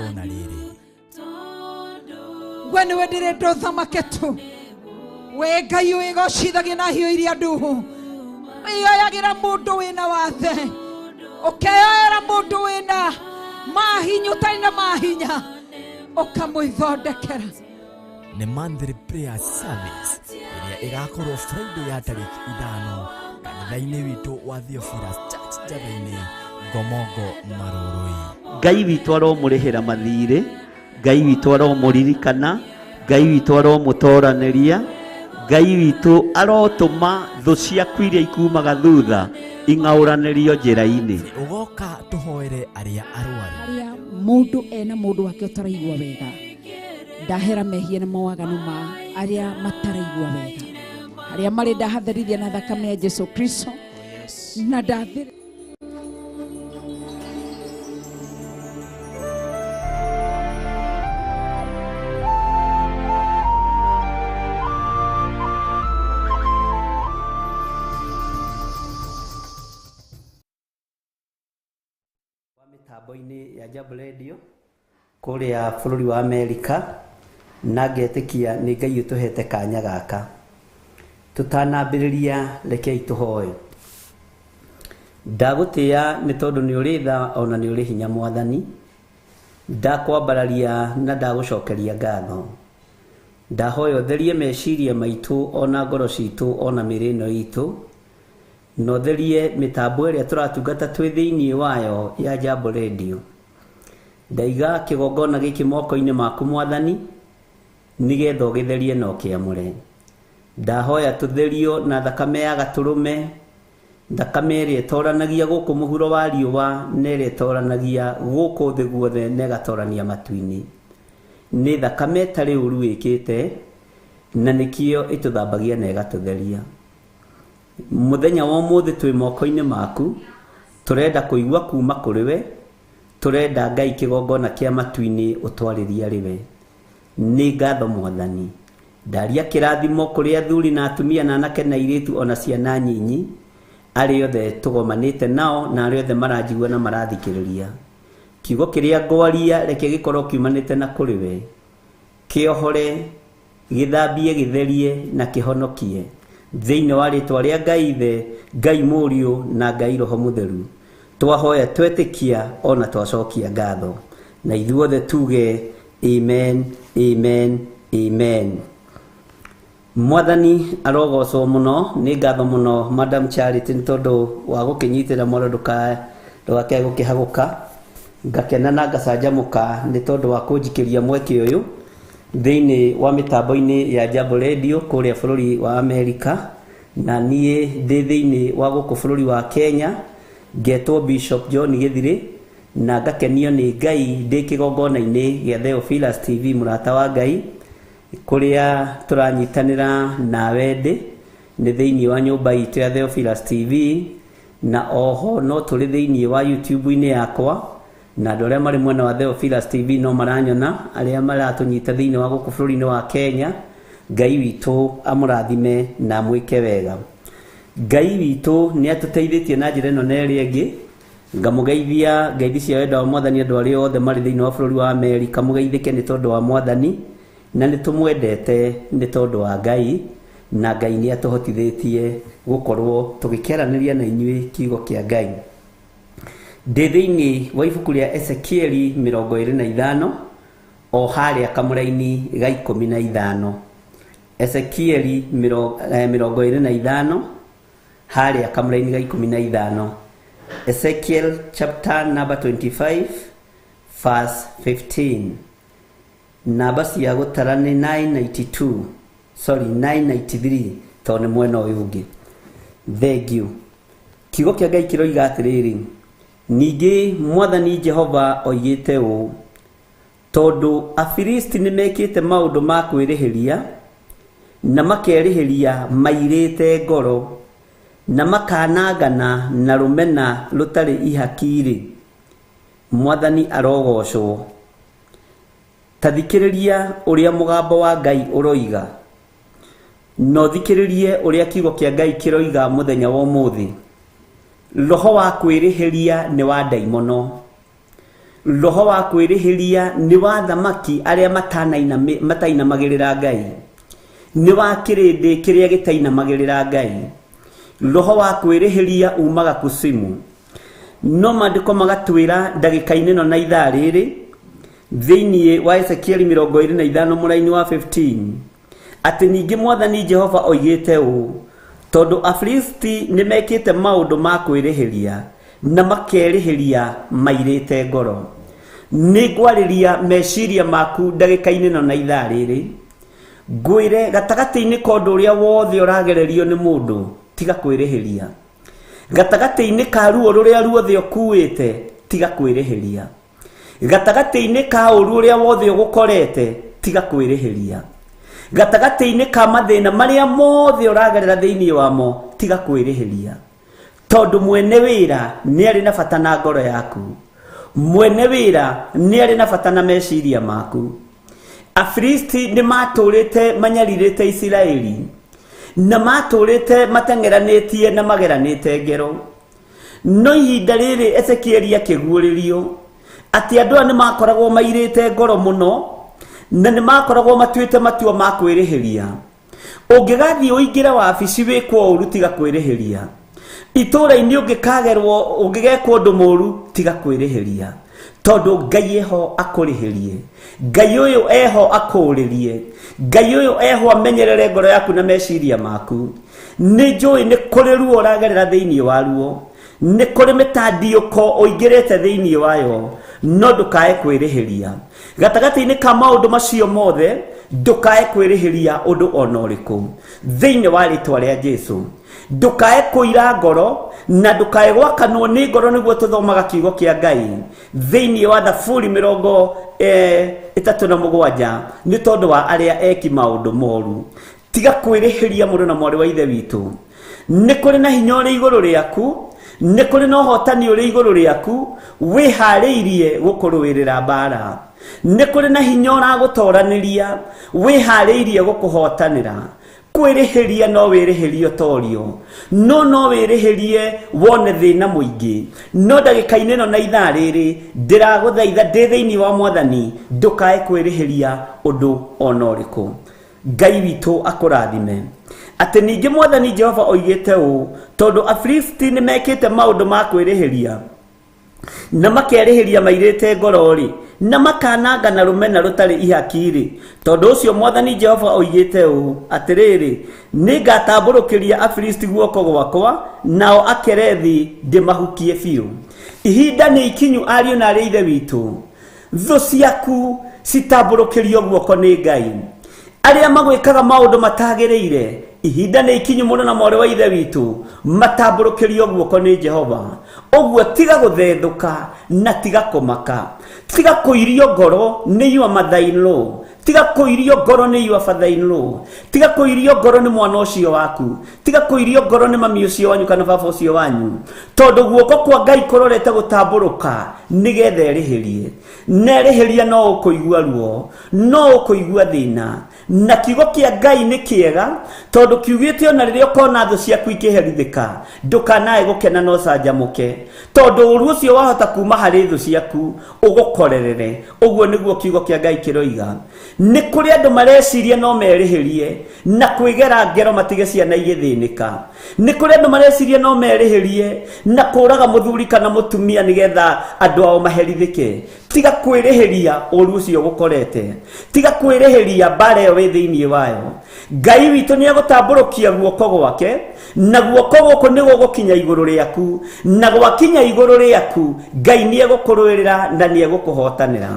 Igongona rĩrĩ. We nĩwe ndĩrenda ũthamake tu. We Ngai wĩgocithagia na hiũ iria nduhu. Wĩyoyagĩra mũndũ wĩna wathe. Ũkeyoera mũndũ wĩna mahinya ũtarĩ na mahinya. Ũkamwĩthondekera. Nĩ monthly prayer service ĩrĩa ĩgakorwo Friday ya tarĩki 5 kanitha-inĩ witũ wa Theophilus Church Njatha-inĩ, Ngomongo, Marũrũi. Ngai witũ aromũrĩhĩra mathirĩ, Ngai witũ aromũririkana, Ngai witũ aromũtoranĩria, Ngai witũ arotũma thũ ciaku iria ikumaga thutha ing'aũranĩrio njĩra-inĩ. Ũgoka tũhoere arĩa arwaru. Arĩa mũndũ ena mũndũ wake ũtaraigua wega. Ndahera mehia na mawaganu ma arĩa mataraigua wega. Arĩa marĩ ndahatherithia na thakame ya Jesu Kristo. Na ndathire. Mĩtambo-inĩ ya Jambo Radio kũrĩa bũrũri wa Amerika, na ngetĩkia nĩ Ngai ũtũhete kanya gaka. Tũtanambĩrĩria rekei tũhoe. Ndagũtĩĩa nĩ tondũ nĩ ũrĩ tha ona nĩ ũrĩ hinya Mwathani. Ndakwambararia na ndagũcokeria ngatho. Ndahoya ũtherie meciria maitũ ona ngoro citũ ona mĩĩrĩ ĩno itũ, na ũtherie mĩtambo ĩrĩa tũratungata twĩ thĩinĩ wayo ya Jambo Radio. Ndaiga kĩgongona gĩkĩ moko-inĩ maku Mwathani, nĩgetha ũgĩtherie na ũkĩamũre. Ndahoya tũtherio na thakame ya gatũrũme, thakame ĩrĩa ĩtoranagia gũkũ mũhuro wa riũa na ĩrĩa ĩtoranagia gũkũ thĩ guothe na ĩgatorania matu-inĩ. Nĩ thakame ĩtarĩ ũru ĩkĩte, na nĩkĩo ĩtũthambagia na ĩgatũtheria. Mũthenya wa ũmũthĩ twĩ moko-inĩ maku, tũrenda kũigua kuma kũrĩ we, tũrenda Ngai kĩgongona kĩa matu-inĩ ũtwarĩrie arĩ we. Nĩ ngatho Mwathani. Ndaria kĩrathimo kũrĩ athuri na atumia na anake na airĩtu ona ciana nyinyi, arĩa othe tũgomanĩte nao na arĩa othe maranjigua na marathikĩrĩria. Kiugo kĩrĩa ngwaria reke gĩkorwo kiumanĩte na kũrĩ we, kĩohore, gĩthambie, gĩtherie na kĩhonokie. Thĩinĩ wa rĩtwa rĩa Ngai Ithe, Ngai Mũriũ na Ngai Roho Mũtheru, twahoya twetĩkia ona twacokia ngatho, na ithuothe tuge amen, amen, amen. Mwathani arogocwo mũno. Nĩ ngatho mũno Madam Charity nĩ tondũ wa gũkĩnyitĩra mwaro ndũgakĩage gũkĩhagũka. Ngakena na ngacanjamũka nĩ tondũ wa kũnjikĩria mweke ũyũ thĩinĩ wa mĩtambo-inĩ ya Jambo Radio kũrĩa bũrũri wa Amerika, na niĩ ndĩ thĩinĩ wa gũkũ bũrũri wa Kenya, ngetwo Bishop John Gĩthirĩ, na ngakenio nĩ Ngai ndĩ kĩgongona-inĩ gĩa Theophilus TV mũrata wa Ngai, kũrĩa tũranyitanĩra nawe ndĩ nĩ thĩinĩ wa nyũmba itũ ya Theophilus TV, na oho no tũrĩ thĩinĩ wa YouTube-inĩ yakwa, na andũ arĩa marĩ mwena wa Theophilus TV no maranyona, arĩa maratũnyita thĩinĩ wa gũkũ bũrũri-inĩ wa Kenya. Ngai witũ amũrathime na amwĩke wega. Ngai witũ nĩ atũteithĩtie na njĩra ĩno na ĩrĩa ĩngĩ. Ngamũgeithia ngeithi cia wendo wa Mwathani andũ arĩa othe marĩ thĩinĩ wa bũrũri wa Amerika, mũgeithĩke nĩ tondũ wa Mwathani, na nĩ tũmwendete nĩ tondũ wa Ngai, na Ngai nĩ atũhotithĩtie gũkorwo tũgĩkĩaranĩria na inyuĩ kiugo kĩa Ngai. Ndĩ thĩinĩ wa ibuku rĩa Ezekieli 25 o harĩa kamũraini ga 15. Ezekieli 25 harĩa kamũraini ga 15. Ezekiel chapter number 25 verse 15. Namba cia gũtara nĩ 992, sorry 993, tondũ nĩ mwena ũyũ ũngĩ. Thank you. Kiugo kĩa Ngai kĩroiga atĩrĩrĩ, ningĩ Mwathani Jehova oigĩte ũũ, tondũ Afilisti nĩ mekĩte maũndũ ma kwĩrĩhĩria na makerĩhĩria mairĩte ngoro na makanangana na rũmena rũtarĩ ihaki-rĩ, Mwathani arogocwo. Ta thikĩrĩria ũrĩa mũgambo wa Ngai ũroiga, na ũthikĩrĩrie ũrĩa kiugo kĩa Ngai kĩroiga mũthenya wa ũmũthĩ. Roho wa kwĩrĩhĩria nĩ wa ndaimono. Roho wa kwĩrĩhĩria nĩ wa thamaki arĩa matainamagĩrĩra Ngai, nĩ wa kĩrĩndĩ kĩrĩa gĩtainamagĩrĩra Ngai. Roho wa kwĩrĩhĩria umaga kusimu. No maandĩko magatwĩra ndagĩka-inĩ ĩno na ithaa rĩrĩ thĩinĩ wa Ezekieli 25 mũraini wa 15 atĩ ningĩ Mwathani Jehova oigĩte ũũ, tondũ Afilisti nĩ mekĩte maũndũ ma kwĩrĩhĩria na makerĩhĩria mairĩte ngoro, nĩ ngwarĩria meciria maku ndagĩka-inĩ ĩno na ithaa rĩrĩ, ngwĩre gatagatĩ-inĩ ka ũndũ ũrĩa wothe ũragererio nĩ mũndũ, tiga kwĩrĩhĩria. Gatagatĩ-inĩ ka ruo rũrĩa ruothe ũkuĩte, tiga kwĩrĩhĩria. Gatagatĩ-inĩ ka ũru ũrĩa wothe ũgũkorete, tiga kwĩrĩhĩria. Gatagatĩ-inĩ ka mathĩna marĩa mothe ũragerera thĩinĩ wamo, tiga kwĩrĩhĩria. Tondũ mwene wĩra nĩ arĩ na bata na ngoro yaku, mwene wĩra nĩ arĩ na bata na meciria maku. Afilisti nĩ matũrĩte manyarirĩte Isiraeli, na matũrĩte mateng'eranĩtie na mageranĩte ngero. No ihinda rĩrĩ Ezekieli akĩguũrĩrio atĩ andũ aya nĩ makoragwo mairĩte ngoro mũno, na nĩ makoragwo matuĩte matua ma kwĩrĩhĩria. Ũngĩgathiĩ ũingĩre wabici wĩkwo ũru, tiga kwĩrĩhĩria. Itũũra-inĩ ũngĩkagerwo, ũngĩgekwo ũndũ mũru, tiga kwĩrĩhĩria. Tondũ Ngai eho akũrĩhĩrie, Ngai ũyũ eho akũũrĩrie, Ngai ũyũ eho amenyerere ngoro yaku na meciria maku. Nĩ njũĩ nĩ kũrĩ ruo ũragerera thĩinĩ wa ruo, nĩ kũrĩ mĩtandiũko ũingĩrĩte thĩinĩ wayo, no ndũkae kwĩrĩhĩria. Gatagatĩ-inĩ ka maũndũ macio mothe, ndũkae kwĩrĩhĩria ũndũ ona ũrĩkũ thĩinĩ wa rĩtwa rĩa Jesu. Ndũkae kũira ngoro na ndũkae gwakanwo nĩ ngoro, nĩguo tũthomaga kiugo kĩa Ngai thĩinĩ wa Thaburi 37, nĩ tondũ wa arĩa eki maũndũ moru. Tiga kwĩrĩhĩria mũndũ na mwarĩ wa ithe witũ. Nĩ kũrĩ na hinya ũrĩ igũrũ rĩaku, nĩ kũrĩ na ũhotani ũrĩ igũrũ rĩaku, wĩharĩirie gũkũrũĩrĩra mbara. Nĩ kũrĩ na hinya ũragũtoranĩria, wĩharĩirie gũkũhotanĩra. Kwĩrĩhĩria no wĩrĩhĩrie ũtorio, no no wĩrĩhĩrie wone thĩna mũingĩ. No ndagĩka-inĩ ĩno na ithaa rĩrĩ ndĩragũthaitha ndĩ thĩinĩ wa Mwathani, ndũkae kwĩrĩhĩria ũndũ ona ũrĩkũ. Ngai witũ akũrathime. Atĩ ningĩ Mwathani Jehova oigĩte ũũ, tondũ Afilisti nĩ mekĩte maũndũ ma kwĩrĩhĩria na makerĩhĩria mairĩte ngoro-rĩ, na makananga na rũmena rũtarĩ ihaki-rĩ, tondũ ũcio Mwathani Jehova oigĩte ũũ, atĩrĩrĩ, nĩngatambũrũkĩria Afilisti guoko gwakwa, nao Akerethi ndĩmahukie biũ. Ihinda nĩ ikinyu, ariũ na arĩ ithe witũ, thũ ciaku citambũrũkĩrio guoko nĩ Ngai. Arĩa magwĩkaga maũndũ matagĩrĩire, ihinda nĩ ikinyu mũno na mwarĩ wa ithe witũ, matambũrũkĩrio guoko nĩ Jehova. Ũguo tiga gũthethũka na tiga kũmaka, tiga kũirio ngoro nĩ your mother-in-law, tiga kũirio ngoro nĩ your father-in-law, tiga kũirio ngoro nĩ mwana ũcio waku, tiga kũirio ngoro nĩ mami ũcio wanyu kana baba ũcio wanyu, tondũ guoko kwa Ngai kũrorete gũtambũrũka nĩgetha erĩhĩrie. Na erĩhĩria no ũkũigua ruo, no ũkũigua thĩna. Na kiugo kĩa Ngai nĩ kĩega, tondũ kiugĩte ona rĩrĩa ũkona thũ ciaku ikĩherithĩka, ndũkanae gũkena no canjamũke, tondũ ũru ũcio wahota kuma harĩ thũ ciaku ũgũkorerere. Ũguo nĩguo kiugo kĩa Ngai kĩroiga. Nĩ kũrĩ andũ mareciria no merĩhĩrie na kwĩgera ngero matige ciana igĩthĩnĩka. Nĩ kũrĩ andũ mareciria no merĩhĩrie na kũraga mũthuri kana mũtumia nĩgetha andũ ao maherithĩke. Tiga kwĩrĩhĩria ũru ũcio ũgũkorete, tiga kwĩrĩhĩria mbara ĩyo wĩ thĩinĩ wayo. Ngai witũ nĩ egũtambũrũkia guoko gwake, na guoko gũkũ nĩ gũgũkinya igũrũ rĩaku, na gwakinya igũrũ rĩaku Ngai nĩ egũkũrũĩrĩra na nĩ egũkũhotanĩra.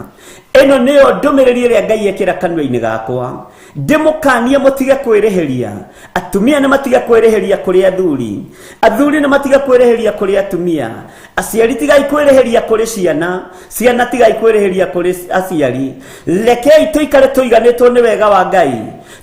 Ĩno nĩyo ndũmĩrĩri ĩrĩa Ngai ekĩra kanua-inĩ gakwa. Ndĩmũkanie mũtige kwĩrĩhĩria. Atumia nĩ matige kwĩrĩhĩria kũrĩ athuri, athuri nĩ matige kwĩrĩhĩria kũrĩ atumia, aciari tigai kwĩrĩhĩria kũrĩ ciana, ciana tigai kwĩrĩhĩria kũrĩ aciari. Rekei tũikare tũiganĩtwo nĩ wega wa Ngai,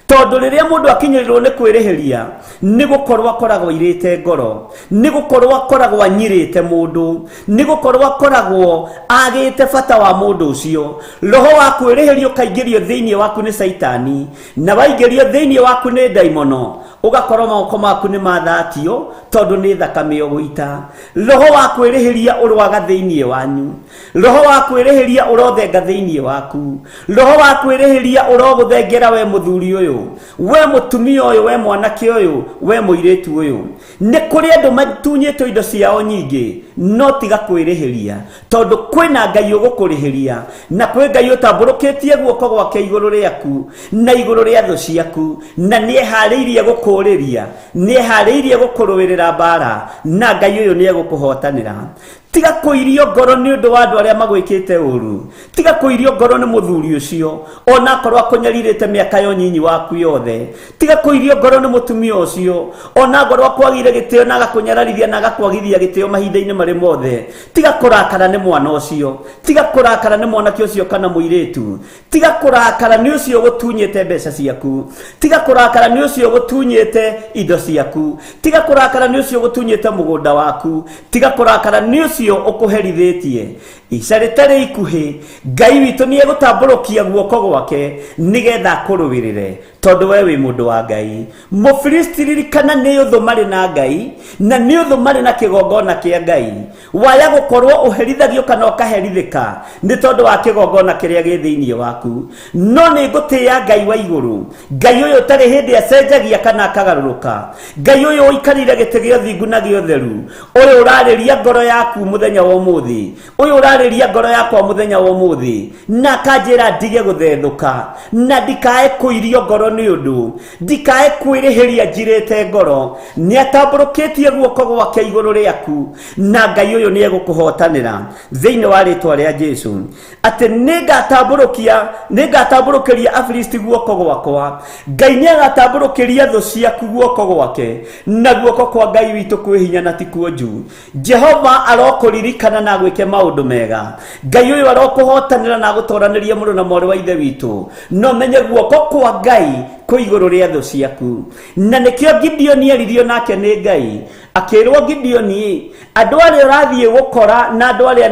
Tondũ rĩrĩa mũndũ akinyĩrĩrwo nĩ kwĩrĩhĩria nĩ gũkorwo akoragwo airĩte ngoro, nĩ gũkorwo akoragwo anyirĩte mũndũ, nĩ gũkorwo akoragwo agĩte bata wa mũndũ ũcio. Roho wa kwĩrĩhĩria ũkaingĩrio thĩinĩ waku nĩ Caitani, na waingĩrio thĩinĩ waku nĩ ndaimono, ũgakorwo moko maku nĩ mathatio tondũ nĩ thakame ũgũita. Roho wa kwĩrĩhĩria ũrwaga thĩinĩ wanyu, roho wa kwĩrĩhĩria ũrothenga thĩinĩ waku, roho wa kwĩrĩhĩria ũrogũthengera we mũthuri ũyũ, we mũtumia ũyũ, we mwanake ũyũ, we mũirĩtu ũyũ. Nĩ kũrĩ andũ matunyĩtwo indo ciao nyingĩ, no tiga kwĩrĩhĩria, tondũ kwĩna Ngai ũgũkũrĩhĩria, na kwĩ Ngai ũtambũrũkĩtie guoko gwake igũrũ rĩaku na igũrũ rĩa thũ ciaku, na nĩeharĩirie gũkũũrĩria, nĩeharĩirie gũkũrũĩrĩra mbara, na Ngai ũyũ nĩegũkũhotanĩra. Tiga kũirio ngoro nĩ ũndũ wa andũ arĩa magwĩkĩte ũru, tiga kũirio ngoro nĩ mũthuri ũcio ona akorwo akũnyarirĩte mĩaka ya ũnyinyi waku yothe, tiga kũirio ngoro nĩ mũtumia ũcio ona akorwo akwagire gĩtĩo na agakũnyararithia na agakwagithia gĩtĩo mahinda-inĩ marĩ mothe. Tiga kũrakara nĩ mwana ũcio, tiga kũrakara nĩ mwanake ũcio kana mũirĩtu, tiga kũrakara nĩ ũcio ũgũtunyĩte mbeca ciaku, tiga kũrakara nĩ ũcio ũgũtunyĩte indo ciaku, tiga kũrakara nĩ ũcio ũgũtunyĩte mũgũnda waku, tiga kũrakara nĩ ũcio ũkũherithĩtie. Ica rĩtarĩ ikuhĩ Ngai witũ nĩ egũtambũrũkia guoko gwake nĩgetha akũrũĩrĩre, tondũ we wĩ mũndũ wa Ngai. Mũfilisti ririkana nĩ ũthũ marĩ na Ngai, na nĩ ũthũ marĩ na kĩgongona kĩa Ngai. Waya gũkorwo ũherithagio kana ũkaherithĩka nĩ tondũ wa kĩgongona kĩrĩa gĩ thĩinĩ waku. No nĩ ngũtĩĩa Ngai wa igũrũ, Ngai ũyũ ũtarĩ hĩndĩ acenjagia kana akagarũrũka, Ngai ũyũ ũikarĩire gĩtĩ gĩa ũthingu na gĩa ũtheru, ũyũ ũrarĩria ngoro yaku mũthenya wa ũmũthĩ, ũyũ ũrarĩria ngoro yakwa mũthenya wa ũmũthĩ, na akanjĩra ndige gũthethũka, na ndikae kũirio ngoro nĩ ũndũ, ndikae kwĩrĩhĩria njirĩte ngoro. Nĩ atambũrũkĩtie guoko gwake igũrũ rĩaku, na Ngai ũyũ nĩ egũkũhotanĩra thĩinĩ wa rĩtwa rĩa Jesu. Atĩ nĩngatambũrũkĩria Afilisti guoko gwakwa. Ngai nĩagatambũrũkĩria thũ ciaku guoko gwake, na guoko kwa Ngai witũ kwĩ hinya na ti kuonju. Jehova arokũririkana na agwĩke maũndũ mega. Ngai ũyũ arokũhotanĩra na agũtoranĩrie mũrũ na mwarĩ wa ithe witũ. No menye guoko kwa Ngai kwĩ igũrũ rĩa thũ ciaku. Na nĩkĩo Gideoni eririo nake nĩ Ngai, akĩrwo Gideoni, andũ arĩa ũrathiĩ gũkora na andũ arĩa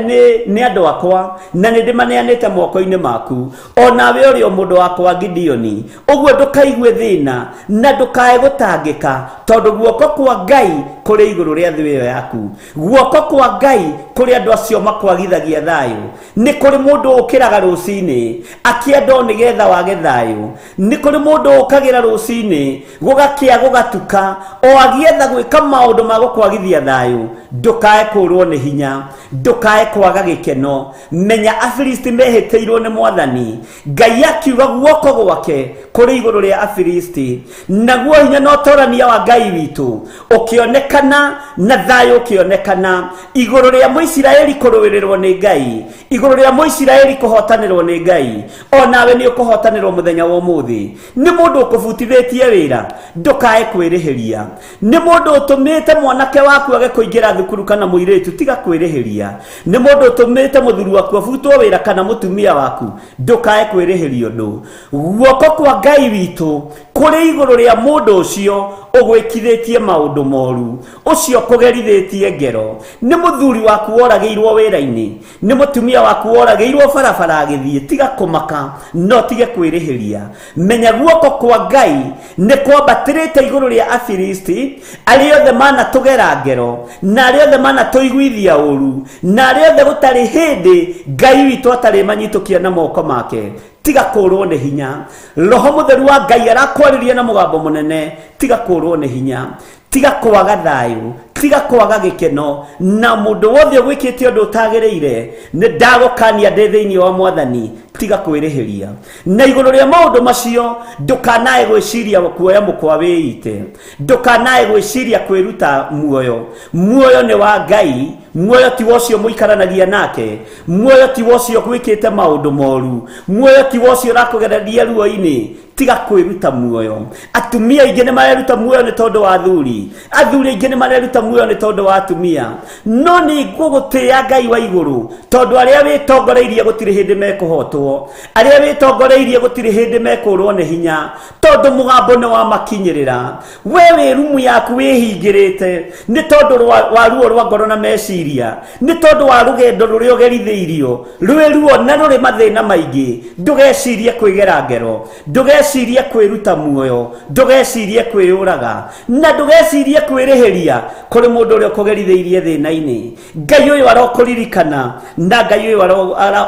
nĩ andũ akwa, na nĩ ndĩmaneanĩte moko-inĩ maku, onawe ũrĩ o mũndũ wakwa Gideoni. Ũguo ndũkaigue thĩna na ndũkae gũtangĩka, tondũ guoko kwa Ngai kũrĩ igũrũ rĩa thũ ĩyo yaku. Guoko kwa Ngai kũrĩ andũ acio makwagithagia thayũ. Nĩ kũrĩ mũndũ ũkĩraga rũcinĩ akĩenda o nĩgetha wage thayũ. Nĩ kũrĩ mũndũ ũkagĩra rũcinĩ gũgakĩa gũgatuka o agĩetha gwĩka maũndũ ma gũkwagithia thayũ. Ndũkae kũũrwo nĩ hinya, ndũkae kwaga gĩkeno. Menya Afilisti mehĩtĩirwo nĩ Mwathani. Ngai akiuga guoko gwake kũrĩ igũrũ rĩa Afilisti, naguo hinya na ũtorania wa Ngai witũ ũkĩonekana, na thayũ ũkĩonekana igũrũ rĩa Mũisiraeli kũrũĩrĩrwo nĩ Ngai, igũrũ rĩa Mũisiraeli kũhotanĩrwo nĩ Ngai. Onawe nĩ ũkũhotanĩrwo mũthenya wa ũmũthĩ. Nĩ mũndũ ũkũbutithĩtie wĩra, ndũkae kwĩrĩhĩria. Nĩ mũndũ ũtũmĩte mwanake waku age kũingĩra thukuru kana mũirĩtu, tiga kwĩrĩhĩria. Nĩ mũndũ ũtũmĩte mũthuri waku abutwo wĩra kana mũtumia waku, ndũkae kwĩrĩhĩria ũndũ. Guoko kwa Ngai witũ kũrĩ igũrũ rĩa mũndũ ũcio ũgwĩkithĩtie maũndũ moru, ũcio ũkũgerithĩtie ngero. Nĩ mũthuri waku woragĩirwo wĩra-inĩ, nĩ mũtumia waku woragĩirwo barabara agĩthiĩ, tiga kũmaka no tige kwĩrĩhĩria. Menya guoko kwa Ngai nĩ kwambatĩrĩte igũrũ rĩa Afilisti, arĩa othe manatũgera ngero, na arĩa othe manatũiguithia ũru, na arĩa othe gũtarĩ hĩndĩ Ngai witũ atarĩ manyitũkia na moko make. Tiga kũũrwo nĩ hinya. Roho mũtheru wa Ngai arakwarĩria na mũgambo mũnene, tiga kũũrwo nĩ hinya, tiga kwaga thayũ, tiga kwaga gĩkeno. Na mũndũ wothe ũgwĩkĩte ũndũ ũtagĩrĩire, nĩ ndagũkania ndĩ thĩinĩ wa Mwathani, tiga kwĩrĩhĩria. Na igũrũ rĩa maũndũ macio, ndũkanae gwĩciria kuoya mũkwa wĩite, ndũkanae gwĩciria kwĩruta muoyo. Muoyo nĩ wa Ngai, muoyo ti wa ũcio mũikaranagia nake, muoyo ti wa ũcio gwĩkĩte maũndũ moru, muoyo ti wa ũcio ũrakũgereria ruo-inĩ. Tiga kwĩruta muoyo. Atumia aingĩ nĩ mareruta muoyo nĩ tondũ wa athuri, athuri aingĩ nĩ mareruta muoyo nĩ tondũ wa atumia. No nĩ ngũgũtĩĩa Ngai wa igũrũ, tondũ arĩa wĩtongoreirie gũtirĩ hĩndĩ mekũhotwo. makũhotwo arĩa wĩtongoreirie gũtirĩ hĩndĩ mekũrwo nĩ hinya tondũ mũgambo nĩ wamakinyĩrĩra. We wĩ rumu yaku wĩhingĩrĩte nĩ tondũ wa ruo rwa ngoro na meciria, nĩ tondũ wa rũgendo rũrĩa ũgerithĩirio rwĩ ruo na rũrĩ mathĩna maingĩ. Ndũgecirie kwĩgera ngero, ndũgecirie kwĩruta muoyo, ndũgecirie kwĩyũraga, na ndũgecirie kwĩrĩhĩria kũrĩ mũndũ ũrĩa ũkũgerithĩirie thĩna-inĩ. Ngai ũyũ arokũririkana na Ngai ũyũ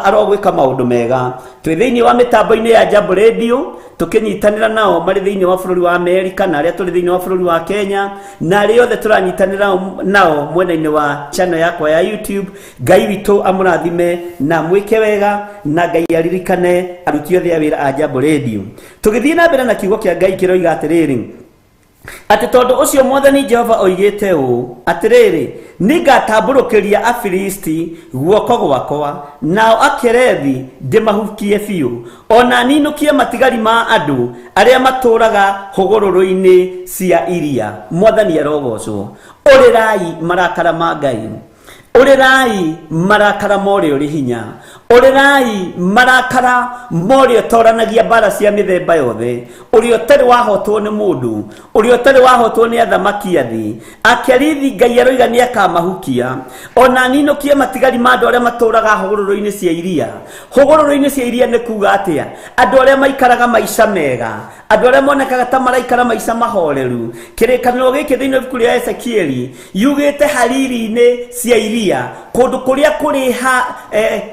arogwĩka maũndũ mega. Twĩ thĩinĩ wa mĩtambo-inĩ ya Jambo Radio tũkĩnyitanĩra nao marĩ thĩinĩ wa bũrũri wa Amerika na arĩa tũrĩ thĩinĩ wa bũrũri wa Kenya na arĩa othe tũranyitanĩra nao mwena-inĩ wa channel yakwa ya YouTube. Ngai witũ amũrathime na mwĩke wega na Ngai aririkane aruti othe a wĩra a Jambo Radio. Tũgĩthiĩ na mbere na kiugo kĩa Ngai kĩroiga atĩrĩrĩ, atĩ tondũ ũcio Mwathani Jehova oigĩte ũũ, atĩrĩrĩ, nĩngatambũrũkĩria Afilisti guoko gwakwa, nao Akerethi ndĩmahukie biũ, ona ninũkie matigari ma andũ arĩa matũũraga hũgũrũrũ-inĩ cia iria. Mwathani arogocwo. Ũrĩrai marakara ma Ngai, ũrĩrai marakara ma ũrĩa ũrĩ hinya, ũrĩrai marakara ma ũrĩa ũtoranagia mbara cia mĩthemba yothe, ũrĩa ũtarĩ wahotwo nĩ mũndũ, ũrĩa ũtarĩ wahotwo nĩ athamaki a thĩ. Akerithi Ngai aroiga nĩ akamahukia, ona ninũkie matigari ma andũ arĩa matũũraga hũgũrũrũ-inĩ cia iria. Hũgũrũrũ-inĩ cia iria nĩ kuga atĩa? Andũ arĩa maikaraga maica mega, andũ arĩa monekaga ta maraikara maica mahoreru. Kĩrĩkanĩro gĩkĩ thĩinĩ wa ibuku rĩa Ezekieli yugĩte hariri-inĩ cia iria, kũndũ kũrĩa kũrĩ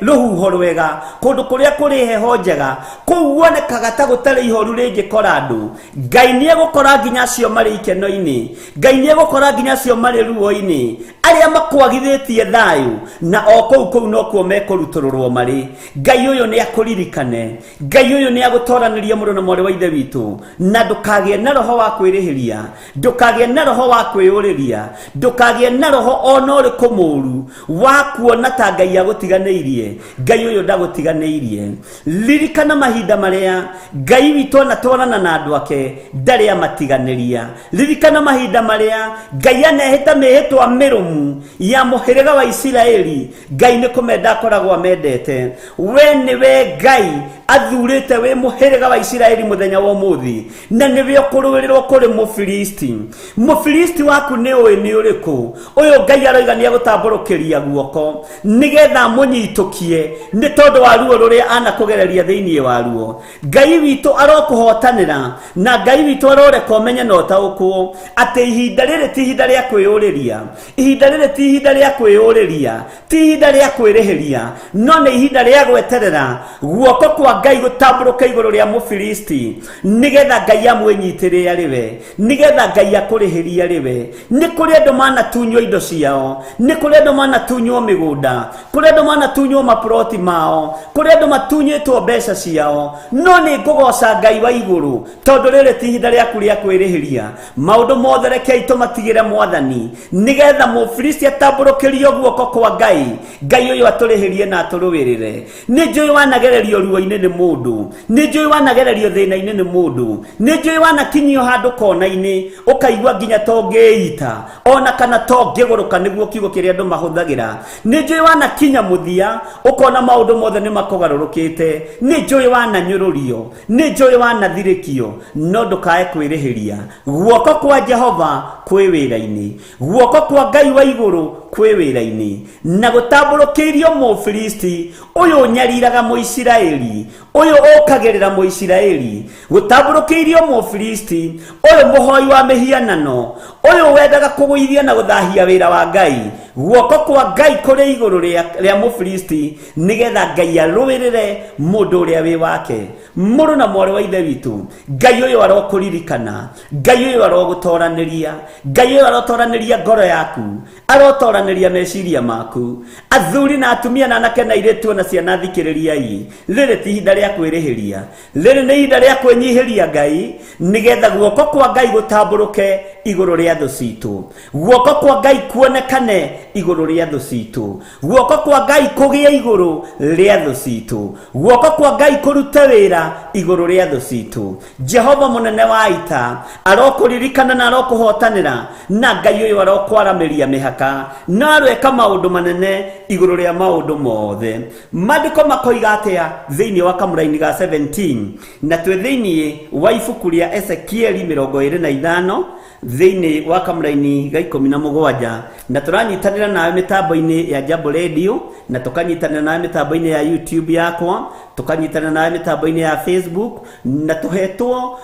rũhuho rwega, kũndũ kũrĩa kũrĩ heho njega, kũu wonekaga ta gũtarĩ ihoru rĩngĩkora andũ. Ngai nĩegũkora nginya acio marĩ ikeno-inĩ, Ngai nĩegũkora nginya acio marĩ ruo-inĩ, arĩa makwagithĩtie thayũ, na o kũu kũu nokuo mekũrutũrũrwo marĩ. Ngai ũyũ nĩakũririkane, Ngai ũyũ nĩagũtoranĩria mũrũ na mwarĩ wa ithe witũ, na ndũkagĩe na roho wa kwĩrĩhĩria, ndũkagĩe na roho wa kwĩyũrĩria, ndũkagĩe na roho ona ũrĩkũ mũũru wa kuona ta Ngai agũtiganĩirie. Ngai ũyũ ndagũtiganĩirie. Ririkana mahinda marĩa Ngai witũ anatwarana na andũ ake, ndarĩ amatiganĩria. Ririkana mahinda marĩa Ngai anehĩta mĩhĩtwa mĩrũmu ya mũhĩrĩga wa Isiraeli. Ngai nĩ kũmenda akoragwo amendete. We nĩwe Ngai athurĩte wĩ mũhĩrĩga wa Isiraeli mũthenya wa ũmũthĩ, na nĩwe ũkũrũĩrĩrwo kũrĩ Mũfilisti. Mũfilisti waku nĩ ũĩ nĩ ũrĩkũ? Ũyũ Ngai aroiga nĩ agũtambũrũkĩria guoko nĩgetha amũnyitũkie nĩ tondũ wa ruo rũrĩa anakũgereria thĩinĩ wa ruo. Ngai witũ arokũhotanĩra, na Ngai witũ aroreka ũmenye na ũtaũkwo atĩ ihinda rĩrĩ ti ihinda rĩa kwĩyũrĩria, ihinda rĩrĩ ti ihinda rĩa kwĩyũrĩria, ti ihinda rĩa kwĩrĩhĩria, no nĩ ihinda rĩa gweterera guoko kwa Ngai gũtambũrũke igũrũ rĩa Mũfilisti, nĩgetha Ngai amwĩnyitĩrĩre arĩ we, nĩgetha Ngai akũrĩhĩrie arĩ we. Nĩ kũrĩ andũ manatunywo indo ciao, nĩ kũrĩ andũ manatunywo mĩgũnda, kũrĩ andũ manatunywo maploti mao, kũrĩ andũ matunyĩtwo mbeca ciao, no nĩ ngũgoca Ngai wa igũrũ tondũ rĩrĩ ti ihinda rĩaku rĩa kwĩrĩhĩria. Maũndũ mothe rekei tũmatigĩre Mwathani, nĩgetha Mũfilisti atambũrũkĩrio guoko kwa Ngai, Ngai ũyũ atũrĩhĩrie na atũrũĩrĩre. Nĩ njũĩ wanagererio ruo-inĩ nĩ mũndũ, nĩ njũĩ wanagererio thĩna-inĩ nĩ mũndũ, nĩ njũĩ wanakinyio handũ kona-inĩ ũkaigua nginya tongĩita ona kana tongĩgũrũka, nĩguo kiugo kĩrĩa andũ mahũthagĩra. Nĩ njũĩ wanakinya mũthia ũkona maũndũ mothe nĩ makũgarũrũkĩte, nĩ njũĩ wananyũrũrio, nĩ njũĩ wanathirĩkio, no ndũkae kwĩrĩhĩria. Guoko kwa Jehova kwĩ wĩra-inĩ, guoko kwa Ngai wa igũrũ kwĩ wĩra-inĩ, na gũtambũrũkĩirio Mũfilisti ũyũ ũnyariraga Mũisiraeli, ũyũ ũkagĩrĩra Mũisiraeli, gũtambũrũkĩirio Mũfilisti ũyũ mũhoi wa mĩhianano, ũyũ wendaga kũgũithia na gũthahia wĩra wa Ngai. Guoko kwa Ngai kũrĩ igũrũ rĩa Mũfilisti, nĩgetha Ngai arũĩrĩre mũndũ ũrĩa wĩ wake. Mũrũ na mwarĩ wa ithe witũ, Ngai ũyũ arokũririkana, Ngai ũyũ arogũtoranĩria, Ngai ũyũ arotoranĩria ngoro yaku, arotoranĩria meciria maku. Athuri na atumia na anake na airĩtu na ciana, thikĩrĩriai, rĩrĩ ti ihinda rĩa kwĩrĩhĩria, rĩrĩ nĩ ihinda rĩa kwĩnyihĩria Ngai, nĩgetha guoko kwa Ngai gũtambũrũke Igũrũ rĩa thũ citũ. Guoko kwa Ngai kuonekane igũrũ rĩa thũ citũ. Guoko kwa Ngai kũgĩe igũrũ rĩa thũ citũ. Guoko kwa Ngai kũrute wĩra igũrũ rĩa thũ citũ. Jehova mũnene wa ita arokũririkana na arokũhotanĩra, na Ngai ũyũ arokwaramĩria mĩhaka na aroeka maũndũ manene igũrũ rĩa maũndũ mothe. Maandĩko makoiga atĩa thĩinĩ wa kamũraini ga 17? Na twĩ thĩinĩ wa ibuku rĩa Ezekieli 25 thĩinĩ wa kamũraini ga 17, na tũranyitanĩra nawe mĩtambo-inĩ ya Jambo Radio, na tũkanyitanĩra nawe mĩtambo-inĩ ya YouTube yakwa, tũkanyitanĩra nawe mĩtambo-inĩ ya Facebook, na tũhetwo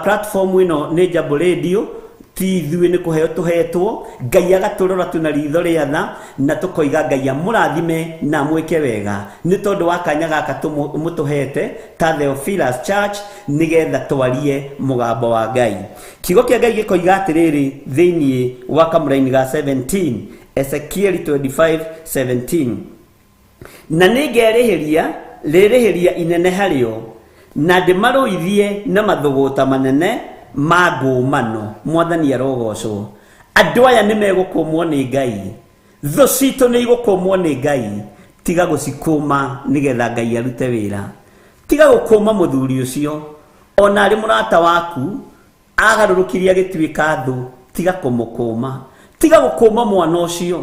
platform ĩno nĩ Jambo Radio. Ti ithuĩ nĩ kũheo tũhetwo, Ngai agatũrora tuna ritho rĩa tha, na tũkoiga Ngai amũrathime na amwĩke wega nĩ tondũ wa kanya gaka mũtũhete ta Theophilus Church nĩgetha twarie mũgambo wa Ngai. Kiugo kĩa Ngai gĩkoiga atĩrĩrĩ thĩinĩ wa kamũraini ga 17, Ezekieli 25:17: na nĩngerĩhĩria rĩrĩhĩria inene harĩo, na ndĩmarũithie na mathũgũta manene ma ngũmano. Mwathani arogocwo. Andũ aya nĩ megũkũmwo nĩ Ngai. Thũ citũ nĩ igũkũmwo nĩ Ngai. Tiga gũcikũma nĩgetha Ngai arute wĩra. Tiga gũkũma mũthuri ũcio, ona arĩ mũrata waku agarũrũkirie agĩtuĩka thũ. Tiga kũmũkũma. Tiga gũkũma mwana ũcio.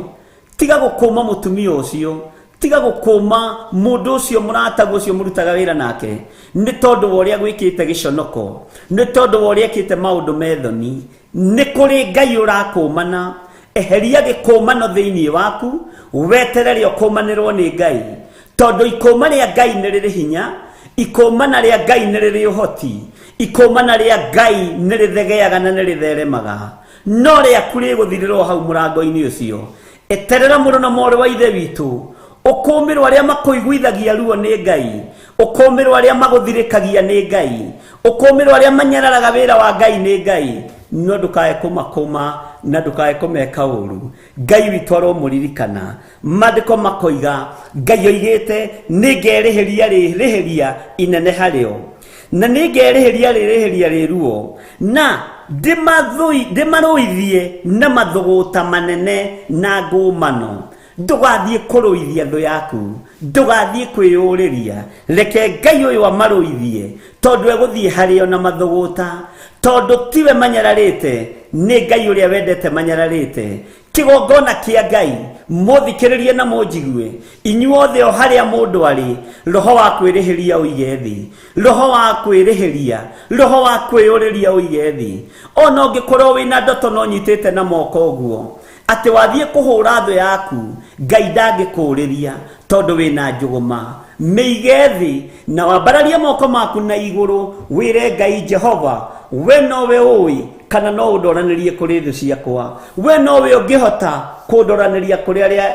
Tiga gũkũma mũtumia ũcio. Tiga gũkũma mũndũ ũcio, mũrataguo ũcio mũrutaga wĩra nake, nĩ tondũ wa ũrĩa gwĩkĩte gĩconoko, nĩ tondũ wa ũrĩa ekĩte maũndũ methoni. Nĩ kũrĩ Ngai ũrakũmana. Eheria gĩkũmano thĩinĩ waku, weterere ũkũmanĩrwo nĩ Ngai, tondũ ikũma rĩa Ngai nĩ rĩrĩ hinya, ikũmana rĩa Ngai nĩ rĩrĩ ũhoti, ikũmana rĩa Ngai nĩ rĩthegeaga na nĩ rĩtheremaga, no rĩaku rĩgũthirĩrwo hau mũrango-inĩ ũcio. Eterera, mũrũ na mwarĩ wa ithe witũ, ũkũmĩrwo arĩa makũiguithagia ruo nĩ Ngai, ũkũmĩrwo arĩa magũthirĩkagia nĩ Ngai, ũkũmĩrwo arĩa manyararaga wĩra wa Ngai nĩ Ngai, no ndũkae kũmakũma na ndũkae kũmeka ũru. Ngai witũ aromũririkana. Maandĩko makoiga Ngai oigĩte, nĩ ngerĩhĩria rĩrĩhĩria inene harĩo, na nĩ ngerĩhĩria rĩrĩhĩria rĩruo, na ndĩmarũithie na mathũgũta manene na ngũmano. Ndũgathiĩ kũrũithia thũ yaku, ndũgathiĩ kwĩyũrĩria. Reke Ngai ũyũ amarũithie, tondũ egũthiĩ harĩo na mathũgũta, tondũ tiwe manyararĩte, nĩ Ngai ũrĩa wendete manyararĩte. Kĩgongona kĩa Ngai, mũthikĩrĩrie na mũnjigue inyuothe o harĩa mũndũ arĩ. Roho wa kwĩrĩhĩria ũige thĩ, roho wa kwĩrĩhĩria, roho wa kwĩyũrĩria ũige thĩ. Ona ũngĩkorwo wĩna ndoto no nyitĩte na moko ũguo atĩ wathiĩ kũhũra thũ yaku, Ngai ndangĩkũũrĩria tondũ wĩna njũgũma. Mĩige thĩ na wambararie moko maku na igũrũ, wĩre Ngai, Jehova, we nowe ũĩ kana no ũndoranĩrie kũrĩ thũ ciakwa. We nowe ũngĩhota kũndoranĩria kũrĩ arĩa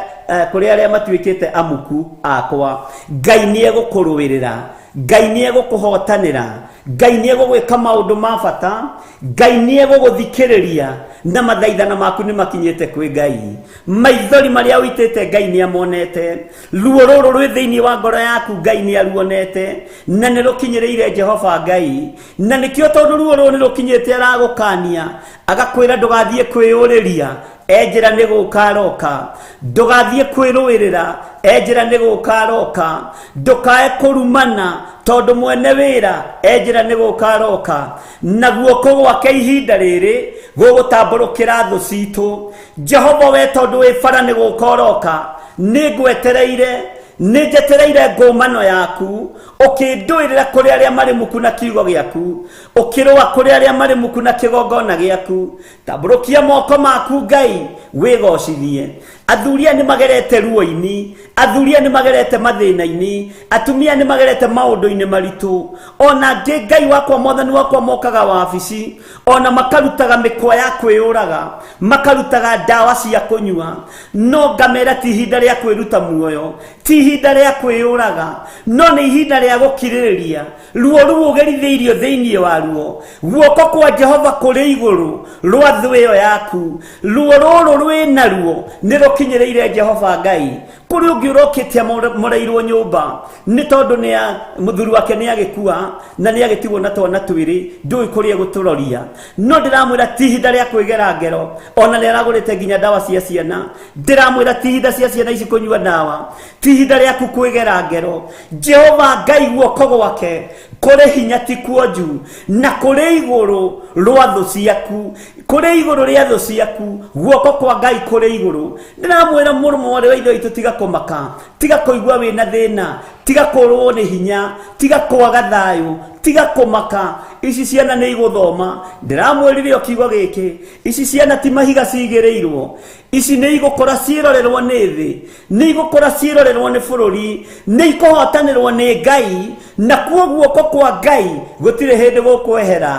kũrĩ arĩa matuĩkĩte amuku akwa. Ngai nĩ egũkũrũĩrĩra, Ngai nĩ egũkũhotanĩra, Ngai nĩ egũgwĩka maũndũ ma bata, Ngai nĩ egũgũthikĩrĩria, na mathaithana maku nĩ makinyĩte kwĩ Ngai. Maithori marĩa ũitĩte Ngai nĩ amonete. Ruo rũrũ rwĩ thĩinĩ wa ngoro yaku Ngai nĩ aruonete, na nĩ rũkinyĩrĩire Jehova Ngai. Na nĩkĩo, tondũ ruo rũrũ nĩ rũkinyĩte, aragũkania agakwĩra ndũgathiĩ kwĩyũrĩria, enjĩra nĩ gũka aroka. Ndũgathiĩ kwĩrũĩrĩra, enjĩra nĩ gũka aroka. Ndũkae kũrumana, tondũ mwene wĩra enjĩra nĩ gũka aroka, na guoko gwake ihinda rĩrĩ gũgũtambũrũkĩra thũ citũ. Jehova, we tondũ wĩ bara nĩ gũka ũroka, nĩ ngwetereire, nĩ njetereire ngũmano yaku. Ũkĩndũĩrĩra kũrĩ arĩa marĩ muku na kiugo gĩaku, ũkĩrũa kũrĩ arĩa marĩ muku na kĩgongona gĩaku. Tambũrũkia moko maku, Ngai, wĩgocithie. Athuri aya nĩ magerete ruo-inĩ, athuri aya nĩ magerete mathĩna-inĩ, atumia nĩ magerete maũndũ-inĩ maritũ. Ona angĩ, Ngai wakwa, Mwathani wakwa, mokaga wabici ona makarutaga mĩkwa ya kwĩyũraga, makarutaga ndawa cia kũnyua, no ngamera ti ihinda rĩa kwĩruta muoyo, ti ihinda rĩa kwĩyũraga, no nĩ ihinda rĩa gũkirĩrĩria ruo rũu ũgerithĩirio thĩinĩ wa ruo. Guoko kwa Jehova kũrĩ igũrũ rwa thũ ĩyo yaku. Ruo rũrũ rwĩ naruo nĩ rũkinyĩrĩire Jehova Ngai. Kũrĩ ũngĩ ũrokĩte amomoreirwo nyũmba nĩ tondũ nĩ mũthuri wake nĩ agĩkua na nĩ agĩtigwo na twana twĩrĩ, ndũĩ kũrĩa egũtũroria. No ndĩramwĩra ti ihinda rĩa kwĩgera ngero, ona nĩ aragũrĩte nginya ndawa cia ciana. Ndĩramwĩra ti ihinda cia ciana ici kũnyua ndawa, ti ihinda rĩaku kwĩgera ngero. Jehova Ngai guoko gwake kũrĩ hinya ti kuonju, na kũrĩ igũrũ rwa thũ ciaku, kũrĩ igũrũ rĩa thũ ciaku, guoko kwa Ngai kũrĩ igũrũ. Ndĩramwĩra mũrũ mwarĩ wa ithe witũ, tiga kũmaka, tiga kũigua wĩna thĩna, tiga kũrwo nĩ hinya, tiga kwaga thayũ, tiga kũmaka. Ici ciana nĩ igũthoma. Ndĩramwĩrire o kiugo gĩkĩ, ici ciana ti mahiga cigĩrĩirwo, ici nĩ igũkũra ciĩrorerwo nĩ thĩ, nĩ igũkũra ciĩrorerwo nĩ bũrũri, nĩ ikũhotanĩrwo nĩ Ngai, na kuo guoko kwa Ngai gũtirĩ hĩndĩ gũkwehera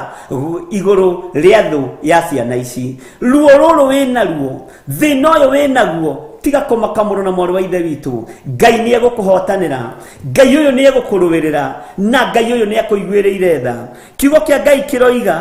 igũrũ rĩa thũ ya ciana ici. Ruo rũrũ wĩnaruo, thĩna ũyũ wĩnaguo, tiga kũmaka mũrũ na mwarĩ wa ithe witũ. Ngai nĩ egũkũhotanĩra, Ngai ũyũ nĩ egũkũrũĩrĩra, na Ngai ũyũ nĩ akũiguĩrĩire tha. Kiugo kĩa Ngai kĩroiga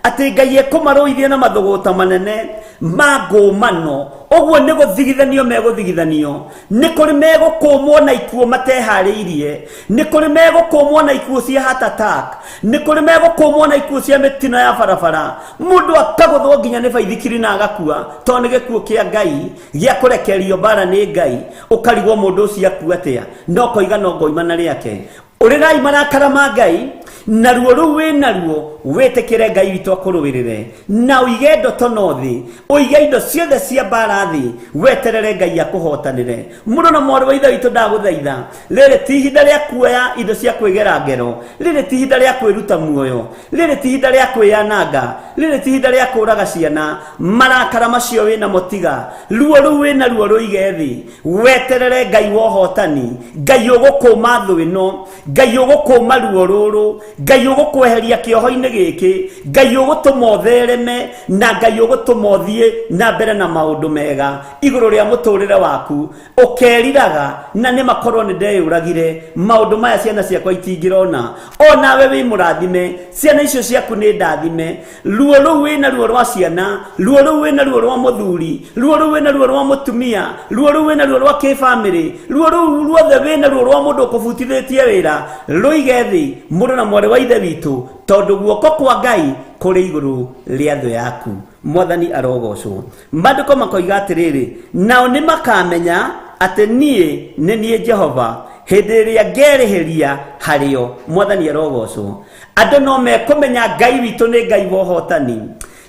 atĩ Ngai ekũmarũithia na mathũgũta manene ma ngũmano. Ũguo nĩ gũthigithanio megũthigithanio, nĩ kũrĩ megũkũmwo na ikuũ mateharĩirie, nĩ kũrĩ megũkũmwo na ikuũ cia heart attack, nĩ kũrĩ megũkũmwo na ikuũ cia mĩtino ya barabara, mũndũ akagũthwo nginya nĩ baithikiri na agakua tondũ nĩ gĩkuũ kĩa Ngai gĩa kũrekererio mbara nĩ Ngai. Ũkarigwo mũndũ ũcio akua atĩa, no koiga no ngoima na rĩake. Ũrĩrai marakara ma Ngai, na ruo rũu wĩnaruo wĩtĩkĩre Ngai witũ akũrũĩrĩre, na ũige ndotono thĩ, ũige indo ciothe cia mbara thĩ, weterere Ngai akũhotanĩre. Mũrũ na mwarĩ wa ithe witũ, ndagũthaitha, rĩrĩ ti ihinda rĩa kuoya indo cia kwĩgera ngero, rĩrĩ ti ihinda rĩa kwĩruta muoyo, rĩrĩ ti ihinda rĩa kwĩyananga, rĩrĩ ti ihinda rĩa kũraga ciana. Marakara macio wĩnamo tiga, ruo rũu wĩnaruo rũige thĩ, weterere Ngai wa ũhotani, Ngai ũgũkũma thũ ĩno, Ngai ũgũkũma ruo rũrũ, Ngai ũgũkweheria kĩoho-inĩ gĩkĩ, Ngai ũgũtũma ũthereme, na Ngai ũgũtũma ũthiĩ na mbere na maũndũ mega igũrũ rĩa mũtũrĩre waku. Ũkeriraga na nĩ makorwo nĩ ndeyũragire, maũndũ maya ciana ciakwa itingĩrona. O nawe wĩ mũrathime, ciana icio ciaku nĩ ndathime. Ruo rũu wĩna ruo rwa ciana, ruo rũu wĩna ruo rwa mũthuri, ruo rũu wĩna ruo rwa mũtumia, ruo rũu wĩna ruo rwa kĩbamĩrĩ, ruo rũu ruothe wĩna ruo rwa mũndũ ũkũbutithĩtie wĩra, rũige thĩ mũrũ na mwarĩ wa ithe witũ, tondũ guoko kwa Ngai kũrĩ igũrũ rĩa thũ yaku. Mwathani arogocwo. Maandĩko makoiga atĩrĩrĩ, nao nĩ makamenya atĩ niĩ nĩ niĩ Jehova hĩndĩ ĩrĩa ngerĩhĩria harĩo. Mwathani arogocwo. Andũ no mekũmenya Ngai witũ nĩ Ngai wa ũhotani.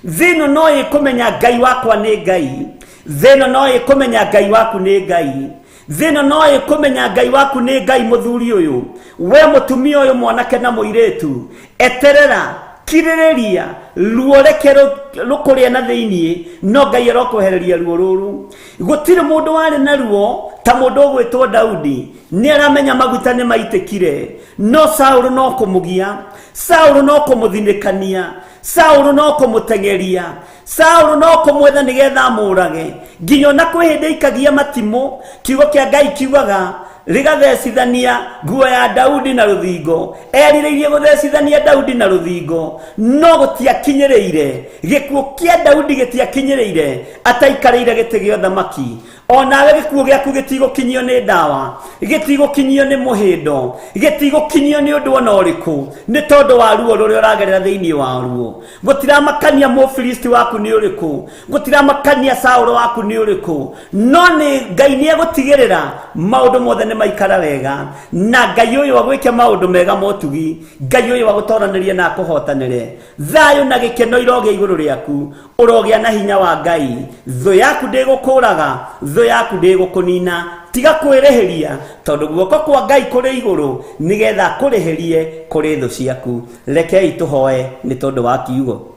Thĩ ĩno no ĩkũmenya Ngai wakwa nĩ Ngai. Thĩ ĩno no ĩkũmenya Ngai waku nĩ Ngai. Thĩ ĩno no ĩkũmenya Ngai waku nĩ Ngai. Mũthuri ũyũ, we mũtumia ũyũ, mwanake na mũirĩtu, eterera, kirĩrĩria, ruo reke rũkũrĩa na thĩiniĩ, no Ngai arokwehereria ruo rũrũ. Gũtirĩ mũndũ warĩ na ruo ta mũndũ ũgwĩtwo Daudi. Nĩ aramenya maguta nĩ maitĩkire, no Saũlũ no kũmũgia, Saũlũ no kũmũthinĩkania, Saũlũ no kũmũteng'eria, Saũlũ no kũmwetha nĩgetha amũrage. Nginya ona kwĩ hĩndĩ aikagia matimũ. Kiugo kĩa Ngai kiugaga rĩgathecithania nguo ya Daudi na rũthingo. Erirĩirie gũthecithania Daudi na rũthingo, no gũtiakinyĩrĩire. Gĩkuũ kĩa Daudi gĩtiakinyĩrĩire ataikarĩire gĩtĩ gĩa ũthamaki. O nawe gĩkuũ gĩaku gĩtigũkinyio nĩ ndawa, gĩtigũkinyio nĩ mũhĩndo, gĩtigũkinyio nĩ ũndũ ona ũrĩkũ, nĩ tondũ wa ruo rũrĩa ũragerera thĩinĩ wa ruo. Gũtiramakania Mũfilisti waku nĩ ũrĩkũ, gũtiramakania Saũlũ waku nĩ ũrĩkũ, no nĩ Ngai nĩ egũtigĩrĩra maũndũ mothe nĩ maikara wega, na Ngai ũyũ agwĩke maũndũ mega motugi, Ngai ũyũ agũtoranĩrie na akũhotanĩre. Thayũ na gĩkeno irogĩa igũrũ rĩaku, ũrogĩa na hinya wa Ngai. Thũ yaku ndĩgũkũraga, thũ yaku ndĩgũkũnina. Tiga kwĩrĩhĩria, tondũ guoko kwa Ngai kũrĩ igũrũ nĩgetha akũrĩhĩrie kũrĩ thũ ciaku. Rekei tũhoe nĩ tondũ wa kiugo.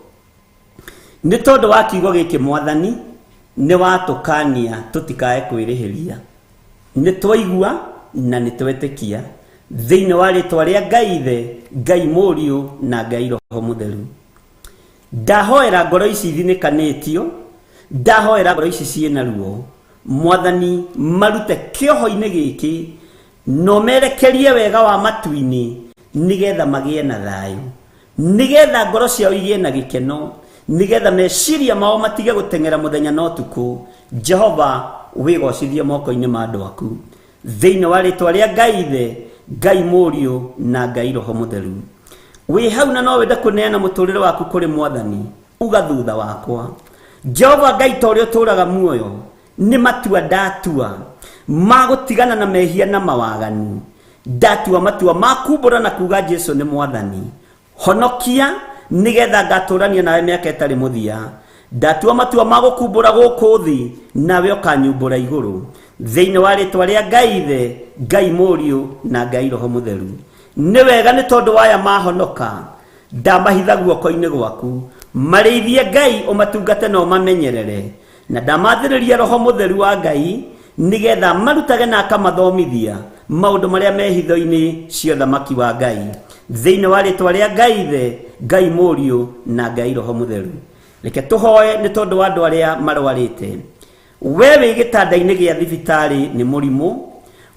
Nĩ tondũ wa kiugo gĩkĩ Mwathani, nĩ watũkania tũtikae kwĩrĩhĩria. Nĩ twaigua na nĩ twetĩkia thĩinĩ wa rĩtwa rĩa Ngai Ithe, Ngai Mũriũ na Ngai Roho Mũtheru. Ndahoera ngoro ici ithinĩkanĩtio, ndahoera ngoro ici ciĩna ruo, Mwathani marute kĩoho-inĩ gĩkĩ no merekerie wega wa matu-inĩ nĩgetha magĩe na thayũ, nĩgetha ngoro ciao igĩe na gĩkeno, nĩgetha meciria mao matige gũteng'era mũthenya na ũtukũ. Jehova Wĩgocithie moko-inĩ ma andũ aku thĩinĩ wa rĩtwa rĩa Ngai Ithe, Ngai Mũriũ na Ngai Roho Mũtheru. Wĩ hau na no wende kũneana mũtũrĩre waku kũrĩ Mwathani, uga thutha wakwa: Jehova Ngai, ta ũrĩa ũtũũraga muoyo, nĩ matua ndatua ma gũtigana na mehia na mawaganu. Ndatua matua ma kumbũra na kuga Jesu nĩ Mwathani. Honokia nĩgetha ngatũrania nawe mĩaka ĩtarĩ mũthia. Ndatua matua ma gũkumbũra gũkũ thĩ, nawe ũkanyumbũra igũrũ, thĩinĩ wa rĩtwa rĩa Ngai Ithe, Ngai Mũriũ na Ngai Roho Mũtheru. Nĩ wega, nĩ tondũ waya mahonoka, ndamahitha guoko-inĩ gwaku. Marĩithie Ngai, ũmatungate na ũmamenyerere, na ndamathĩrĩria Roho Mũtheru wa Ngai nĩgetha marutage na akamathomithia maũndũ marĩa me hitho-inĩ cia ũthamaki wa Ngai, thĩinĩ wa rĩtwa rĩa Ngai Ithe, Ngai Mũriũ na Ngai Roho Mũtheru. Reke tũhoe nĩ tondũ wa andũ arĩa marwarĩte. We wĩ gĩtanda-inĩ gĩa thibitarĩ nĩ mũrimũ,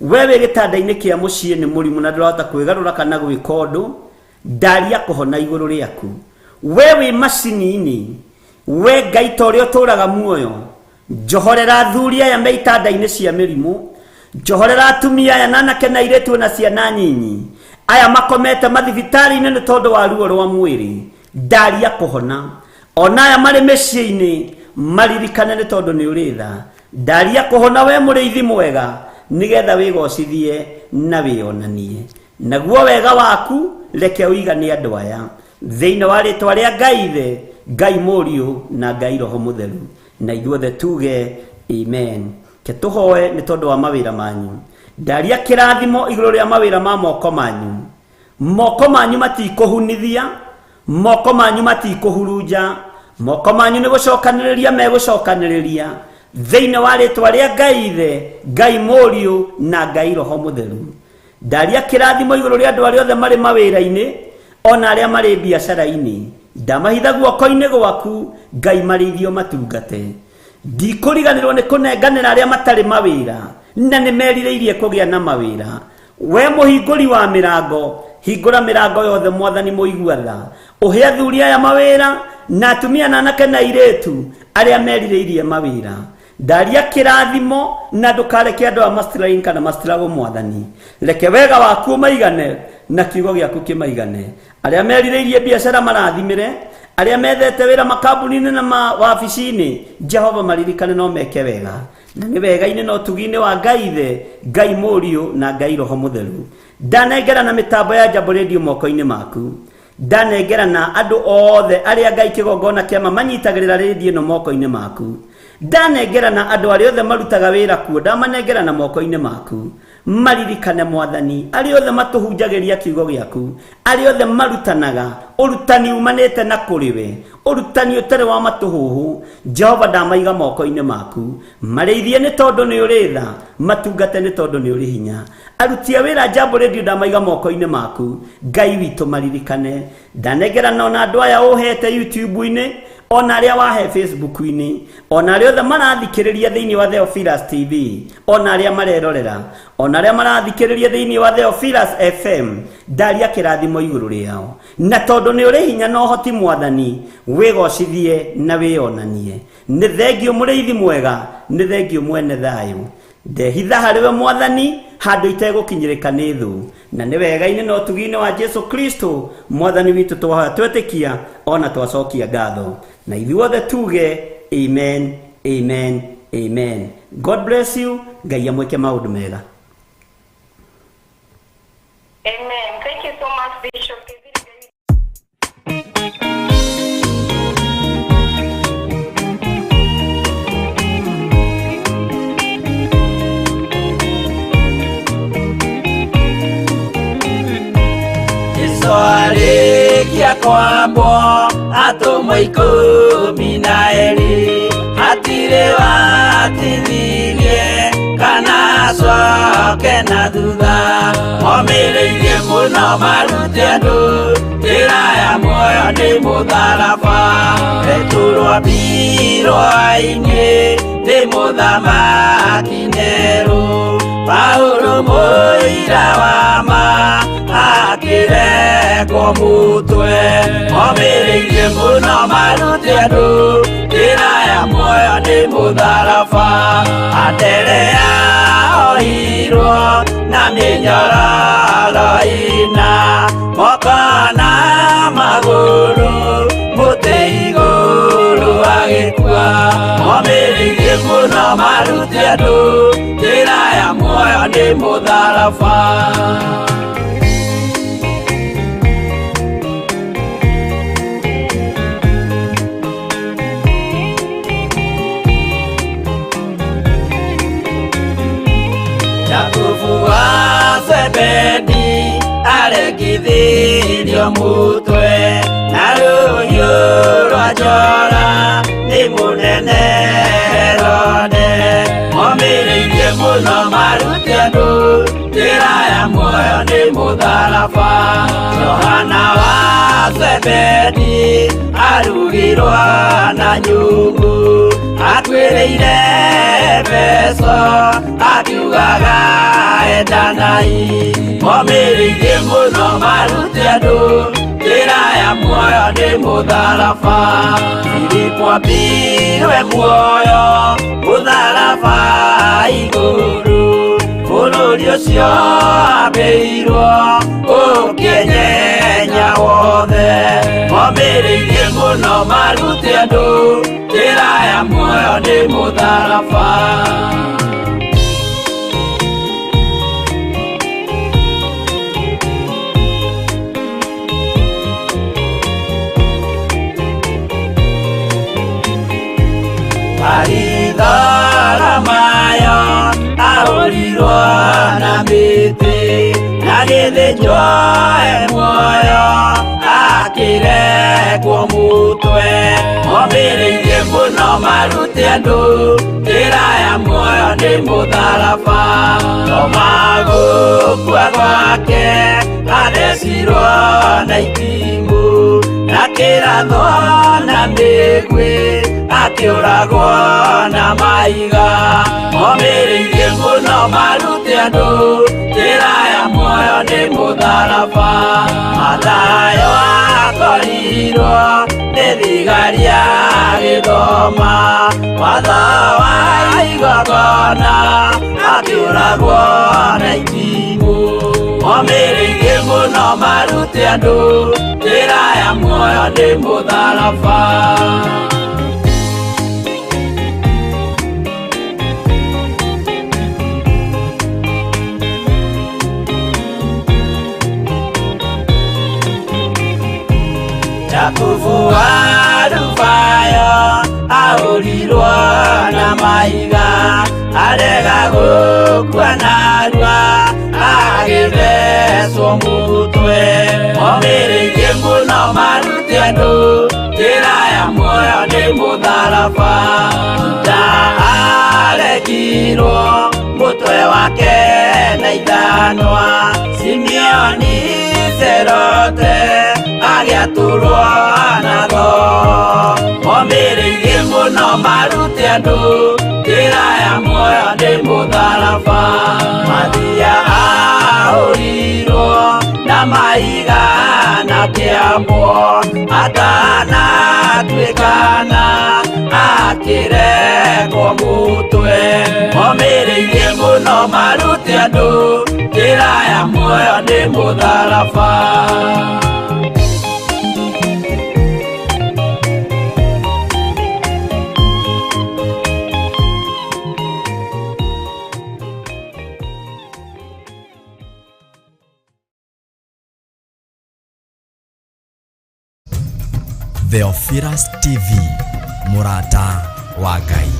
we wĩ gĩtanda-inĩ kĩa mũciĩ nĩ mũrimũ na ndũrahota kwĩgarũra kana gwĩka ũndũ, ndaria kũhona igũrũ rĩaku. We wĩ macini-inĩ, we Ngai, ta ũrĩa ũtũũraga muoyo, njohorera athuri aya me itanda-inĩ cia mĩrimũ, njohorera atumia aya na anake na airĩtu na ciana nyinyi aya makomete mathibitarĩ-inĩ nĩ tondũ wa ruo rwa mwĩrĩ, ndaria kũhona. Ona aya marĩ mĩciĩ-inĩ, maririkane nĩ tondũ nĩ ũrĩ tha. Ndaria kũhona, we mũrĩithi mwega, nĩgetha wĩgocithie na wĩonanie naguo wega waku. Reke ũigane andũ aya thĩinĩ wa rĩtwa rĩa Ngai Ithe, Ngai Mũriũ na Ngai Roho Mũtheru, na ithuothe tuge amen. Ke tũhoe nĩ tondũ wa mawĩra manyu. Ndaria kĩrathimo igũrũ rĩa mawĩra ma moko manyu. Moko manyu matikũhunithia, moko manyu matikũhurunja, moko manyu nĩ gũcokanĩrĩria megũcokanĩrĩria, thĩinĩ wa rĩtwa rĩa Ngai Ithe, Ngai Mũriũ na Ngai Roho Mũtheru. Ndaria kĩrathimo igũrũ rĩa andũ arĩa othe marĩ mawĩra-inĩ ona arĩa marĩ biacara-inĩ. Ndamahitha guoko-inĩ gwaku, Ngai, marĩithio, matungate. Ndikũriganĩrwo nĩ kũnenganĩra arĩa matarĩ mawĩra na nĩ merirĩirie kũgĩa na mawĩra. We mũhingũri wa mĩrango, hingũra mĩrango yothe. Mwathani mũigua tha, ũhe athuri aya mawĩra na atumia na anake na airĩtu arĩa merirĩirie mawĩra. Ndaria kĩrathimo na ndũkareke andũ a mastrain kana mastragwo. Mwathani, reke wega waku ũmaigane na kiugo gĩaku kĩmaigane. Arĩa merirĩirie biacara, marathimĩre. Arĩa methete wĩra makambuni-inĩ na mawabici-inĩ, Jehova, maririkane no meke wega, na nĩ wega-inĩ na ũtugi-inĩ wa Ngai Ithe, Ngai Mũriũ na Ngai Roho Mũtheru. Ndanengera na mĩtambo ya Jambo Radio moko-inĩ maku. Ndanengera na andũ othe arĩa Ngai kĩgongona kĩama manyitagĩrĩra rĩndiũ ĩno moko-inĩ maku. Ndanengera na andũ arĩa othe marutaga wĩra kuo, ndamanengera na moko-inĩ maku. Maririkane, Mwathani, arĩa othe matũhunjagĩria kiugo gĩaku, arĩa othe marutanaga ũrutani umanĩte na kũrĩ we, ũrutani ũtarĩ wa matũhũhũ. Jehova, ndamaiga moko-inĩ maku. Marĩithie nĩ tondũ nĩ ũrĩ tha, matungate nĩ tondũ nĩ ũrĩ hinya. Aruti a wĩra Jambo Radio, ndamaiga moko-inĩ maku. Ngai witũ, maririkane. Ndanengerana ona andũ aya ũhete YouTube-inĩ, ona arĩa wahe Facebook-inĩ, ona arĩa othe marathikĩrĩria thĩinĩ wa Theophilus TV, ona arĩa marerorera, ona arĩa marathikĩrĩria thĩinĩ wa Theophilus FM, ndaria kĩrathimo igũrũ rĩao. Na tondũ nĩ ũrĩ hinya na ũhoti, Mwathani, wĩgocithie na wĩonanie. Nĩ thengio, mũrĩithi mwega, nĩ thengio, mwene thayũ. Ndehitha harĩ we, Mwathani, handũ itegũkinyĩrĩka nĩ thũ, na nĩ wega-inĩ na ũtugi-inĩ wa Jesu Kristo Mwathani witũ twahoya, twetĩkia ona twacokia ngatho, na ithuothe tuge amen, amen, amen. God bless you. Ngai amwĩke maũndũ mega. Amen. Thank you so much, Bishop. Jesu arĩkia kwambwo, atũmwo 12 hatirĩ watithirie kana acoke na thutha. Momĩrĩirie mũno marute andũ njĩra ya muoyo nĩ mũtharaba. Petero ambirwo ainĩ nĩ mũthamaki Nero, Paulo mũira wa ma akĩrekwo mũtwe. Momĩrĩirie mũno marute andũ njĩra ya muoyo nĩ mũtharaba. Mũtharaba. Anderea ohirwo na mĩnyororo ĩna, moko na magũrũ, mũtĩ igũrũ agĩkua. Momĩrĩirie mũno marute andũ njĩra ya muoyo nĩ mũtharaba. Jakubu wa Zebedi arekithirio mũtwe na rũhiũ rwa njora nĩ mũnene Herode. Momĩrĩirie mũno marute andũ njĩra ya muoyo nĩ mũtharaba. Johana wa Zebedi arugirwo na nyungu, atuĩrĩire Efeso akiugaga endanai. Momĩrĩirie mũno marute andũ njĩra ya muoyo nĩ mũtharaba. Filipo ambirwe muoyo mũtharaba igũrũ, bũrũri ũcio ambĩirwo ũkĩenyenya wothe. Momĩrĩirie mũno marute andũ njĩra ya muoyo nĩ mũtharaba. Baritholomayo ahũrirwo na mĩtĩ, na gĩthĩnjwo e muoyo akĩrekwo mũtwe. Momĩrĩirie mũno marute andũ njĩra ya muoyo nĩ mũtharaba. Toma gũkua gwake athecirwo na itimũ, na kĩrathwo na mĩguĩ, akĩũragwo na mahiga. Momĩrĩirie mũno marute andũ njĩra ya muoyo nĩ mũtharaba. Mathayo akorirwo nĩ thigari agĩthoma watho wa igongona, akĩũragwo na itimũ. Momĩrĩirie mũno marute andũ njĩra ya muoyo nĩ mũtharaba. Jakubu wa Alufayo ahũrirwo na mahiga, arega gũkua narua agĩthecwo mũtwe. Momĩrĩirie mũno marute andũ njĩra ya muoyo nĩ mũtharaba. Juda arekirwo mũtwe wake na ithanwa, Simeoni Serote agĩatũrwo na thoo. Momĩrĩirie mũno marute andũ njĩra ya muoyo nĩ mũtharaba. Mathia ahũrirwo na mahiga na kĩambwo, atanatuĩkana akĩrekwo mũtwe. Momĩrĩirie mũno marute andũ njĩra ya muoyo nĩ mũtharaba. Theophilus TV, mũrata wa Ngai.